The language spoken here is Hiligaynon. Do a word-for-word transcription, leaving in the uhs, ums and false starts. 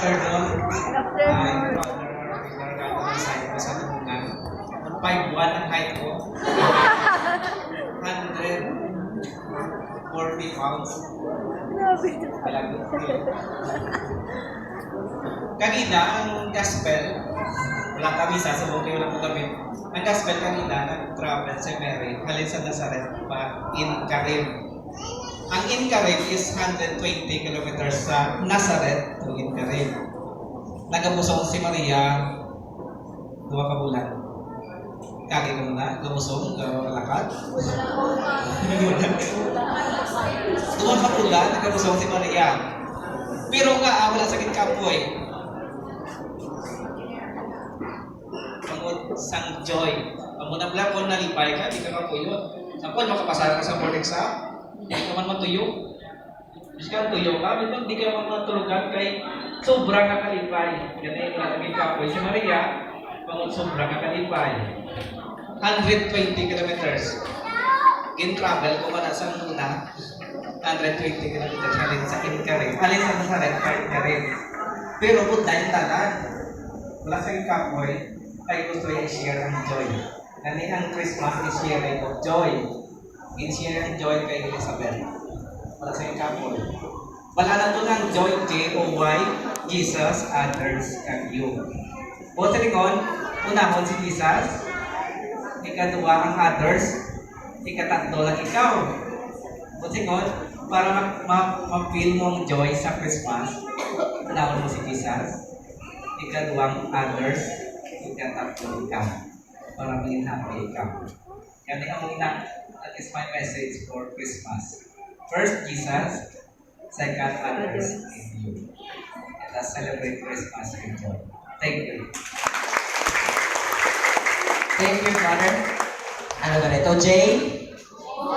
Pardon. Ay, Father Ricardo, ang sign ko sa tunga. Five one ang height ko. Hundred forty pounds. Grabe. Talaga. Kanina, ang gospel, wala kami sa subong kayo lang kami. Ang gospel kanina, nag-travel si Mary, halin sa Nazareth pa Ein Karim. Ang Ein Karim is hundred twenty kilometers sa Nazareth to Ein Karim. Nagabusong si Maria, duha ka bulan. Kagi mo na, gabusong, galakad. Duha ka bulan, nagabusong si Maria. Pero nga, ah, wala sa gid kapoy. Tungod sang joy. Amo na pala kung nalipay ka, di ka mapuyot. Sa Paul, makapasar ka sa board exam, di ka man matuyo. Di ka tuyo ka, di ka man maturugan kay sobra ka kalipay. Gani, wala naging kapoy si Maria, tungod sobra ka kalipay. Hundred twenty kilometers. In travel ko man sa muna, hundred twenty kilometers, halin sa Inkarin. Halin sa Nazareth, pa Inkarin. Pero budlay ang dalan. Wala sa kapoy, kay gusto niya i-share ang joy. Gani ang Christmas is sharing of joy. In-share ang joy kay Elizabeth. Wala sa kapoy. Wala na to ng joy, J O Y, Jesus, others, kag you. O sa lingon, unahon si Jesus, ikaduwa ang others, ikatatlo lang ikaw. O sa lingon, para ma- ma- ma-feel mo ang joy sa Christmas, unahon mo si Jesus, ikaduwa ang others, ikatatlo ikaw. Para maging happy ikaw. Kani ang una, that is my message for Christmas. First, Jesus. Second, others and you. Let us celebrate Christmas with joy. Thank you. Thank you, Father. Ano ba ito, Jay?